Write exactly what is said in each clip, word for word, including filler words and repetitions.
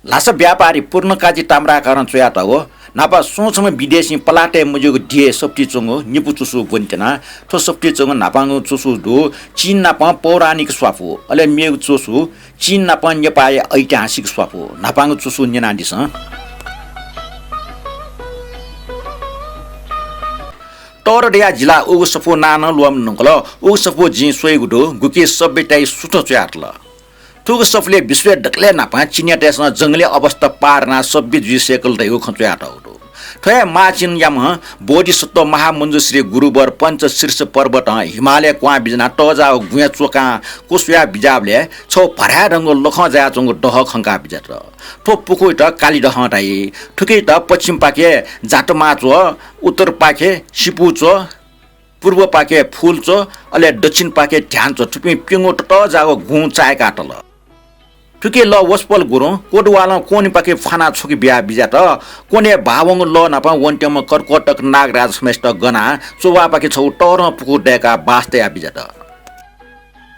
ल्हासा व्यापारी पूर्णकाजी ताम्राकारं च्वयातःगु न्हापा सुं छम्ह विदेशीं पलातय् मज्यूगु दियय् सफुती च्वंगु निपु च्वसु ब्वनेत्यना। थ्व सफुती च्वंगु न्हापांगु च्वसु दु चीन नापं पौराणिक स्वापू, अले मेगु च्वसु चीन नापं नेपाःया ऐतिहासिक स्वापू। न्हापांगु च्वसु न्यनादिसँ। तःधं धयाः जिं ला उगु सफू नां नं ल्वःमधुंकल। उगु सफू जिं स्वयागु दु, गुकी सभ्यताय् सुथं च्वयातल। थुगु सफुलिइ विश्वय् दकलय् न्हापां चिनियातय्सं जंगलय् अवस्था पार यानाः सभ्य जुइ सय्कल धयागु खँ च्वयातःगु दु। थ्व हे माचीनयाम्ह बोधिसत्व महामञ्जुश्री गुरुवर पञ्चशीर्ष पर्वतं हिमालय क्वहां बिज्यानाः तःजाःगु गुँया च्वकां क्वस्वया बिज्याःबलय् छगू भराय् धंगु लखं जायाच्वंगु दह खंका बिज्यात। थ्व पुखूयात कालिदहं धाइ। थुकियात पच्छिमपाखे जातमाच्व, उत्तरपाखे सिपुच्व, पूर्वपाखे फूलच्व, अले दक्षिणपाखे ध्यानच्व, थुपिं प्यंगू ततःजाःगु गुँ चाय्कातल। थुकी लः वसपोल गुरुं कोदवालं क्वनिपाखे फ्वानाः छ्वके बिया बिज्यात। क्वनय् बाःवंगु लः नाप वनेत्यंम्ह कर्कोटक नागराज छम्हय्सित गनाः च्ववाःपाखे छगू तःधं पुखू दय्काः बास तया बिज्यात।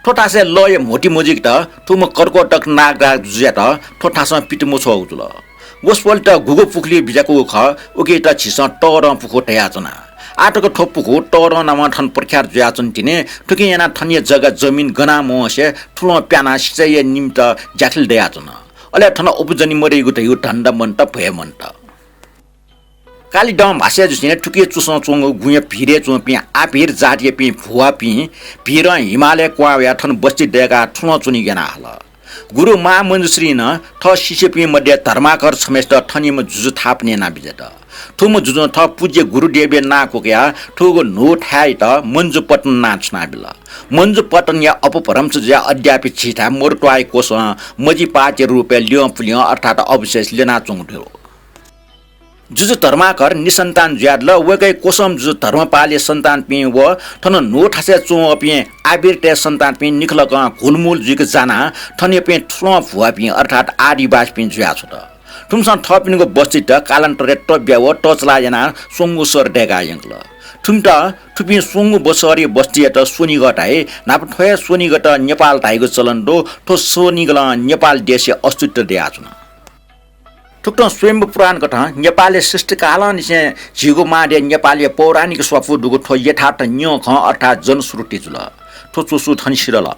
थ्व थासय् लःया म्होतिं मजुइकेत थुम्ह कर्कोटक नागराज जुजुयात थ्व थासं पित मछ्वःगु जुल। वसपोलयात गुगु पुखुलिइ बिज्याकूगु खः, उकियात झीसं तःधं पुखू धयाच्वना। आः तक थ्व पुखू तःधं नामं थन प्रख्यात जुयाच्वन तिनि। थुकिं यानाः थनया जग्गा जमिन गनं मवंसे थुलं प्यानाः सिँचाइया निमित्त ज्याखिलि दयाच्वन। अले थन अबुजनि मदइगु धइगु धन्दा मन्त, भ्वय् मन्त। कालिदहं भाषाय् जुसेंलि थुकी चुसं च्वंगु गुँया भिरय् च्वंपिं आभिर जातयापिं भुवापिं भिरं हिमालयय् क्वहां वयाः थन बस्ती दय्काः थुलं च्वनेगु याना हल। गुरु महामञ्जुश्रीं नं थः शिष्यपिं मध्ये धर्माकर छम्हय्सित थनिम्ह जुजु थापना याना बिज्यात। थुम्ह जुजुं थः पूज्य गुरुदेवया नां क्वकयाः थुगु न्हू थाय्‌यात मञ्जुपट्टन नां छुनाबिल। मञ्जुपट्टनया अपभ्रंश जुयाः अद्यापि झीथाय् मरुत्वाःया क्वसं मजिपाःया रूपय् ल्यंपुल्यं अर्थात् अवशेष ल्यनाच्वंगु दु। जुजु धर्माकर निसन्तान जुयादिल। वय्‌कःया क्वसं जुजु धर्मपालया सन्तानपिं व थन न्हू थासय् च्वंवःपिं आभिरतय् सन्तानपिं निखलकं घुलमुल जुइक जानाः थनयापिं थुलं भुवापिं अर्थात् आदिवासीपिं जुयाछ्वत। थुमिसं थःपिनिगु बस्तीत कालान्तरय् तब्या व तःचलाः यानाः स्वंगू शहर दय्काः यंकल। थुमित थुपिं स्वंगू बसहरया बस्तीयात स्वनिगः धाइ। न्हापा थ्व हे स्वनिगःत नेपाल धाइगु चलन दु। थ्व स्वनिगलं नेपाल देशया अस्तित्व दयाच्वन। थुकथं स्वयम्भू पुराणकथं नेपालय् सृष्टिकालंनिसें झीगु मांद्यः नेपालया पौराणिक स्वापू दुगु थ्व यथार्थ न्यंखँ अर्थात् जनश्रुति जुल। थ्व च्वसु थन सिधल।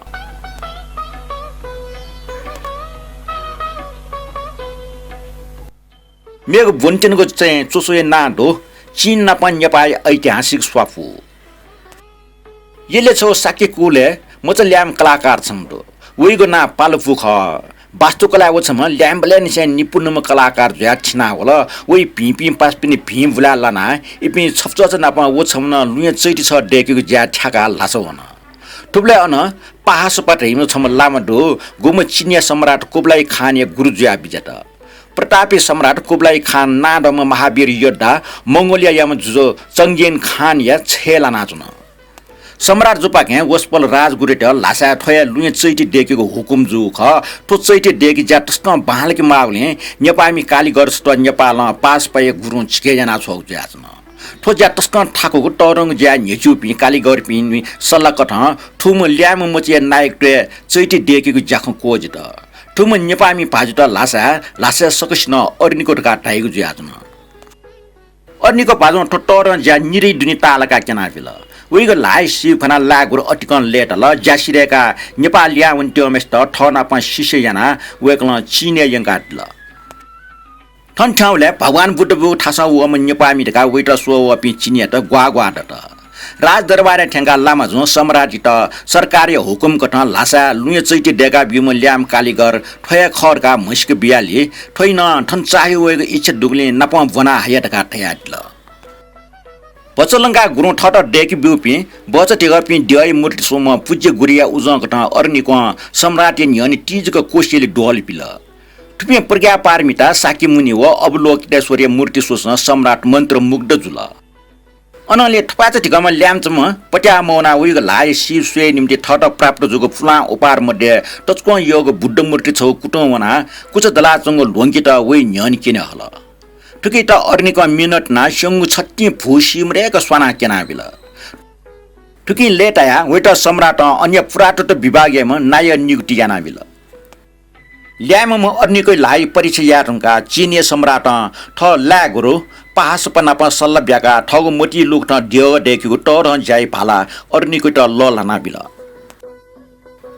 मेगु ब्वनेत्यंगु चाहिँ च्वसुया नां दु चीन नापं नेपाःया ऐतिहासिक स्वापू। यलय् छगू शाक्य कुलय् मचा ल्याय्म्ह कलाकार छम्ह दु। वइगु नां पालपु खः। वास्तुकलाय् व छम्ह ल्याय्म्हबलय्‌निसें निपुणम्ह कलाकार जुयाः थिनावल। वइ भिंपिं पासापिनि भिं बुलाय् लानाः इपिं छपचःचा नाप व छम्हं लुँया चैति छगः दय्केगु ज्याय् थ्याकाः ल्हासा वन। थुबलय् अन पाहासपा धइम्ह छम्ह लामा दु, गुम्ह चिनिया सम्राट कुबलाई खानया गुरु जुयाः बिज्यात। प्रतापी सम्राट कुबलाई खान नांदंम्ह महावीर योद्धा, मंगोलियायाम्ह जुजु चंगियन खानया छय् लानाच्वन। सम्राट जुपाखें वसपोल राजगुरुयात ल्हासाय् थ्व हे लुँया चैति दय्केगु हुकुम जूगु खः। थ्व चैति दय्के ज्या तसकं बांलाक माःगुलिं नेपाःमि कालिगरसत नेपालं पासापाया गुरुं झिके यानाछ्वःगु जुयाच्वन। थ्व ज्या तसकं थाकुगु तःधंगु ज्याय् न्ह्यचिउपिं कालिगरपिनि सल्लाकथं थुम्ह ल्याय्म्ह मचाया नायकत्वय् चैति दय्केगु ज्याखँ क्वःजित। थुम्ह नेपाःमि भाजुत ल्हासाय्, ल्हासाय् सकसिनं अरनिको धकाः धाइगु जुयाच्वन। अरनिको भाजुं थ्व तःधं ज्या निदँया दुने ताःलाकाः क्यनाबिल। वइगु ल्हाः सीगु खनाः लाय्‌गुरु अतिकं लय्‌ताल। ज्या सिधय्काः नेपाः लिहां वनेत्यंम्हय्‌सित थःनापं शिष्य यानाः वय्‌कलं चीनय् यंकादिल। थन थ्यंबलय् भगवान बुद्ध ब्यूगु थासं वःम्ह नेपाःमि धकाः वइत स्वः वःपिं चिनियात ग्वाः ग्वाः दत। राजदरबारय् थ्यंकाः लामाजुं सम्राटयात सरकारया हुकुमकथं ल्हासाय् लुँया चैति दय्का ब्यूम्ह ल्याय्म्ह कालिगर थ्व हे खः धकाः म्हसीके बियालि थ्वइ नं थन चाःहि वयेगु इच्छा दुगुलिं नापं ब्वना हया धकाः धयादिल। भचा लंकाः गुरुं थःत दय्के ब्यूपिं भचा धिगःपिं द्यःया मूर्ति स्वम्ह पूज्य गुरुया उजंकथं अरनिकों सम्राटया न्ह्यःने तीजक कोसेली द्वहल बिल। थुपिं प्रज्ञापारमिता, शाक्यमुनि व अवलोकितेश्वरया मूर्ति स्वसं सम्राट मन्त्रमुग्ध जुल। अनंलि थपाय्‌चा धिगःम्ह ल्याय्‌म्ह छम्ह पत्याः मवनाः वइगु ल्हाःया सीप स्वये निम्तिं थःत प्राप्त जूगु पुलां उपहार मध्ये तच्वकं यःगु बुद्ध मूर्ति छगू कुतुं वनाः कुचा दलाच्वंगु ल्वंकेत वइ न्ह्यःने क्यने हल। थुकियात अरनिकों मिनत यानाः स्यंगू छतिं भू सीम्हय्‌क स्वानाः क्यनाबिल। थुकिं लय्‌तायाः वइत सम्राटं अनया पुरातत्व विभागयाम्ह नायः नियुक्ति यानाबिल। ल्याय्म्ह अरनिकोया ल्हाः परीक्षा याये धुंकाः चीनया सम्राटं थः लाय् गुरु पाहासपा नाप सल्लाह ब्याकाः थःगु मतिइ लुकथं देगः दय्केगु तःधं ज्याया भाला अरनिकोयात लःल्हाना बिल।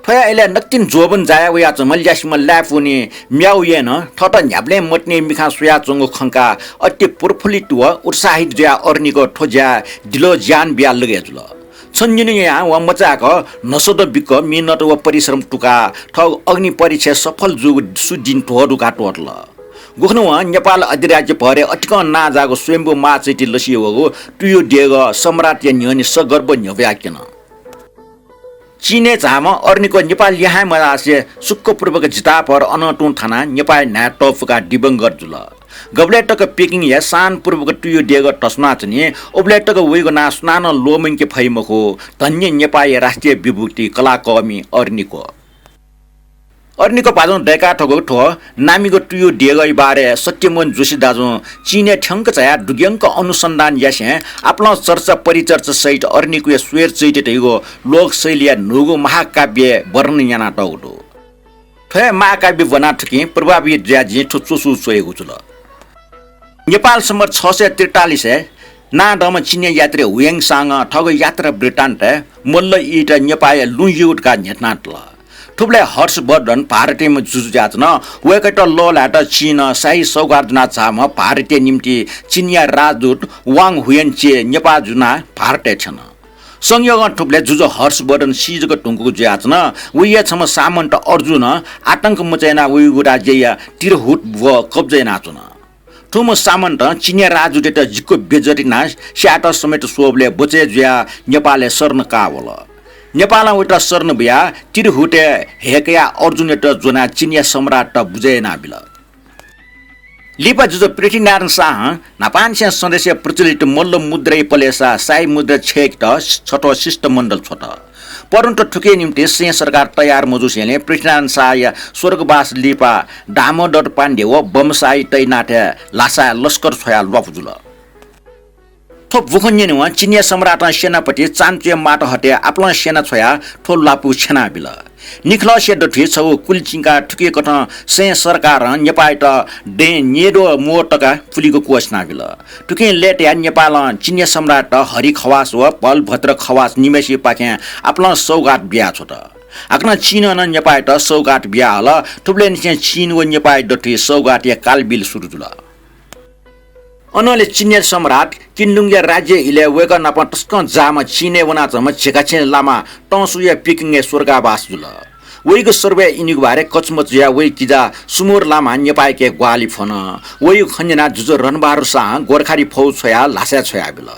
थ्वया इलय् नकतिनि ज्वःबन जाया वयाच्वंम्ह ल्यासेम्ह लाय्‌पुनि म्याउ येनं थःत न्ह्याबलें मतिने मिखां स्वयाच्वंगु खंकाः अति प्रफुल्लित व उत्साहित जुयाः अरनिको थ्व ज्याय् दिलो ज्यान बियाः लगय् जुल। छन्हुनियां वं मचाय्क न्हसदँ बिक्क मिहिनेत व परिश्रम तुकाः थःगु अग्नि परीक्षाय् सफल जूगु सुदिन ध्वदुकाः त्वःतल। गुखुन्हु वं नेपाल अधिराज्य भरय् अतिकं नांजाःगु स्वयम्भू महाचैत्य लसि वःगु तुयु देगः सम्राटया न्ह्यःने सगर्व न्ह्यब्वयाः क्यन। चीनय् झाःम्ह अरनिको नेपाल लिहां मजासे सुखपूर्वक जितापहर अनं तुं थानाः नेपाःया न्हाय् तःपुकाः दिवंगत जुल। गबलय् तक पेकिङया शानपूर्वक तुयु देगः धस्वानाच्वनी, उबलय् तक वइगु नां सुनानं ल्वःमंके फइ मखु, धन्य नेपाःया राष्ट्रिय विभूति कलाकःमि अरनिको। अरनिको भाजुं दय्का थकूगु थ्व नामिगु तुयु देगःया बारे सत्यमोहन जोशी दाजुं चीनय् थ्यंक झायाः दुग्यंक अनुसन्धान यासें आपालं चर्चा परिचर्चा सहित अरनिकोया स्वय् चैत्य धइगु लोक शैलीया न्हूगु महाकाव्यय् वर्णन यानातःगु दु। थ्व हे महाकाव्य ब्वनाः थुकिं प्रभावित जुयाः जिं थ्व च्वसु च्वयेगु जुल। नेपाल सम्बत छ सय त्रितालिसय् नांदंम्ह चीनया यात्री हुयेंग सांगं थःगु यात्रा वृत्तान्तय् मल्ल ईत नेपाःया लुँ यू धकाः न्ह्यथना तल। थुबलय् हर्षवर्धन भारतयाम्ह जुजु जुयाच्वन। वय्कःयात लःल्हायेत चीनं शाही सौगात ज्वनाः झाःम्ह भारतया निम्तिं चीनया राजदूत वाङ हुयेनचे नेपाः ज्वनाः भारतय् थ्यन। संयोगं थुबलय् जुजु हर्षवर्धन सी जक धुंकूगु जुयाच्वन। वया छम्ह सामन्त अर्जुनं आतंक मचायेना वइगु राज्यया तिरहुत व कब्जा यानाच्वन। थुम्ह सामन्तं चीनया राजदूतयात जिक्क बेइज्जत यानाः स्यायेत समेत स्वःबलय् बचय् जुयाः नेपालय् शरण काः वल। नेपालं वयात शरण बियाः तिरहुतय् हय्कयाः अर्जुनयात ज्वनाः चीनया सम्राटत बुझे यानाबिल। लिपा जुजु पृथ्वीनारायण शाहं न्हापांनिसें सन्देशय् प्रचलित मल्ल मुद्राया पलेसा शाही मुद्रा छ्यय्केत छथ्व शिष्टमण्डल छ्वत। परन्तु थुकिया निम्तिं सैन्य सरकार तयार मजूसेंलि पृथ्वीनारायण शाहया स्वर्गवास लिपा दामोदर पाण्डे व बमशाही तैनाथय् ल्हासाय् लस्कर छ्वयाः ल्वापु जुल। थ्व बुखँ न्यनेवं चीनया सम्राटं सेनापति चान्चुया मात हटे आपालं सेना छ्वयाः थ्व ल्वापु छ्यनाबिल। निखलःसे दथुइ छगू कुलि चिंकाः थुकिकथं सैन्य सरकारं नेपाःयात दँय् न्येद्वः म्वः तकाः पुलिगु क्वःछिनाबिल। थुकिं लय्तायाः नेपालं चीनया सम्राटत हरि खवास व बलभद्र खवास निम्हय्सितपाखें आपालं सौगात बियाछ्वत। हाकनं चीनं नं नेपाःयात सौगात बियाहल। थुबलय्निसें चीन व नेपाःया दथुइ सौगातया कालबिल सुरु जुल। अनंलि चीनया सम्राट किनलुङया राज्य इलय् वय्कः नाप तसकं जाःम्ह चीनय् वनाच्वंम्ह झिकाछेँ लामा तंसुया पेकिङय् स्वर्गावास जुल। वइगु सर्वया इनिगु बारे कचमच जुयाः वइ किजा सुमुर लामां नेपाःयाके ग्वाहालि फ्वन। वइगु खँ न्यनाः जुजु रणबहादुर शाहं गोर्खाली फौज छ्वयाः ल्हासाय् छ्वयाबिल।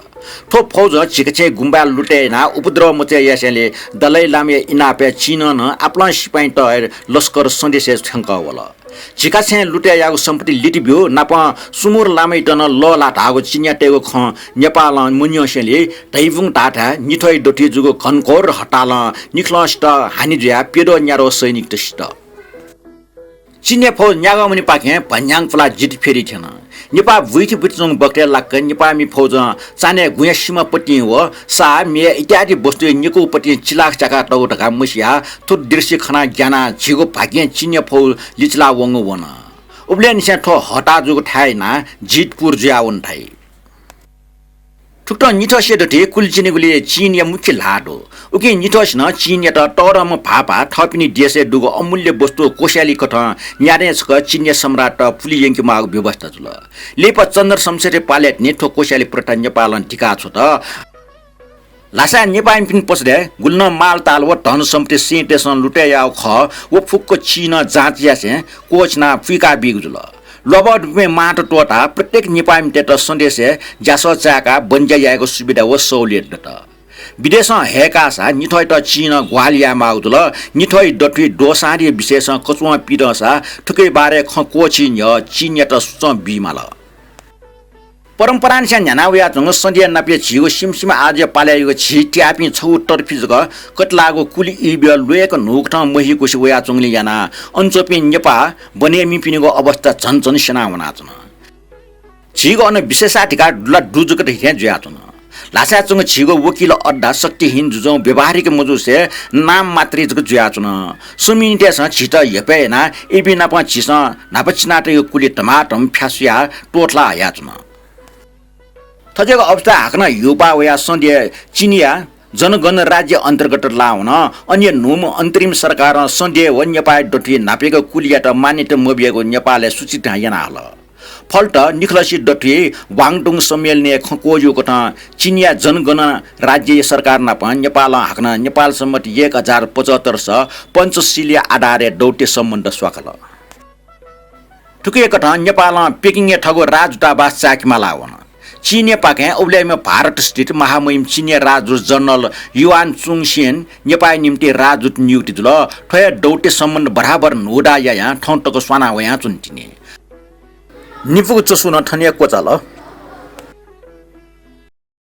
थ्व फौजं झिकाछेँ गुम्बाय् लुतय् यानाः उपद्रव मचाय् यासेंलि दलाइ लामाया इनापय् चीनं नं आपालं सिपाइँत लस्कर सन्देशय् थ्यंकः वल। झिकाछेँ लुतय् याःगु सम्पत्ति लित ब्यू नापं सुमुर लामायात नं लःल्हाः धाःगु चीनयातय्गु खँ नेपालं मन्यंसेंलि धइबुं धाःथाय् निथ्वया दथुइ जूगु घनघोर हतालं निखलंसित हानि जुयाः प्यद्वः न्याद्वः सैनिकत सित। चीनया फौज न्यागः वनेपाखें भ्वान्ह्याङ पुलाः जित फ्यतुइ थ्यन। नेपाः बुइथि बुइथि च्वंगु बखतय् लाक्क नेपाःमि फौजं चान्हय् गुँया सिमा पतिं व सा, म्ये इत्यादि वस्तुया निकू पतिं चिलाख च्याकातःगु धकाः मसियाः थ्व दृश्य खनाः ग्यानाः झीगु भाग्यं चीनया फौज लिचिला वंगु वन। उबलय्निसें थ्व हता जूगु थाय् यानाः जित पूर जुयावन धाइ। थुकथं निथ्वसिया दथुइ कुलि चिनेगुलिइ चीनया मुख्य ल्हाः दु। उकिं निथ्वसिनं चीनयात तःधंम्ह भाःपा थःपिनि देशय् दुगु अमूल्य वस्तु कोस्यालि कथं न्यादँय् छकः चीनया सम्राटत पुलि यंकेमाःगु व्यवस्था जुल। लिपा चन्द्र शमशेरया पालय् तिनि थ्व कोस्यालि प्रथा नेपालं दिकाछ्वत। ल्हासाय् नेपाःमिपिनि पसलय् गुलि नं मालताल व धनसम्पत्ति सैन्यतय्सं लुतय् याःगु खः, व फुक्क चीनं जाँच यासें क्वःछिनाः पुइकाबीगु जुल। ल्वाभः दुपिं मांत त्वःताः प्रत्येक नेपाःमितय्त सन्देशय् ज्यासः चाय्काः बन्ज्या यायेगु सुविधा व सहुलियत दत। विदेशं हय्काःसा निथ्वयात चीनं ग्वाहालि यायेमाःगु जुल। निथ्वया दथुइ द्वःसांरीया विषयसं कचुवं पिदंसा थुकिया बारे खँ क्वःछी न्ह्यः चीनयात सुचं बीमाल। परम्परांनिसें न्ह्याना वयाच्वंगु सन्धिया नापया झीगु सिमसिम आजुया पालय् याःगु झी त्याःपिं छगू तरफी जक कतलाःगु कुलि ई बियाः ल्वय्क न्हूकथं महीकुसे वयाच्वंगुलिं यानाः अन च्वंपिं नेपाः बन्हय्मिपिनिगु अवस्था झन झन स्यना वनाच्वन। झीगु अन विशेषाधिकार दुला दु जक धइथें जुयाच्वन। ल्हासाय् च्वंगु झीगु वकिल अड्डा शक्तिहीन जुजुं व्यावहारिक मजुसे नाम मात्रै जक जुयाच्वन। संयमितय्‌सं झीत हेपय् यानाः इपिं नाप झीसं न्हापा चिनातयागु कुलि धमाधम फ्यासुयाः त्वथला हयाच्वन। थज्याःगु अवस्था हाकनं ह्यूपाः वयाः सन्ध्या चिनिया जनगण राज्य अन्तर्गत लाः वन। अन हे न्हूम्ह अन्तरिम सरकारं सन्ध्या व नेपाःया दथुइ न्हापायागु कुलियात मान्यता मबियागु नेपालय् सूचित याना हल। फल्त निखलसि दथुइ ग्वाङ्डुङ सम्मेलनय् खँ क्वःजूकथं चिनिया जनगण राज्य सरकार नाप नेपालं हाकनं नेपाल सम्बत एक हजार पचहत्तर स पञ्चशीलया आधारय् दौत्य सम्बन्ध स्वाकल। थुकथं नेपालं पेकिङय् थःगु राजदूतावास चाय्‌के माला वन। चीनय् पाखें उबलय्‌म्ह भारत स्थित महामहिम चीनया राजदूत जनरल युआन चुङसिएन नेपाःया निम्तिं राजदूत नियुक्ति जुल। थ्व हे दौत्य सम्बन्ध बराबर न्हूदँ यायां थौं तक स्वाना वयाच्वन तिनि। निपुगु च्वसु नं थन हे क्वचाल।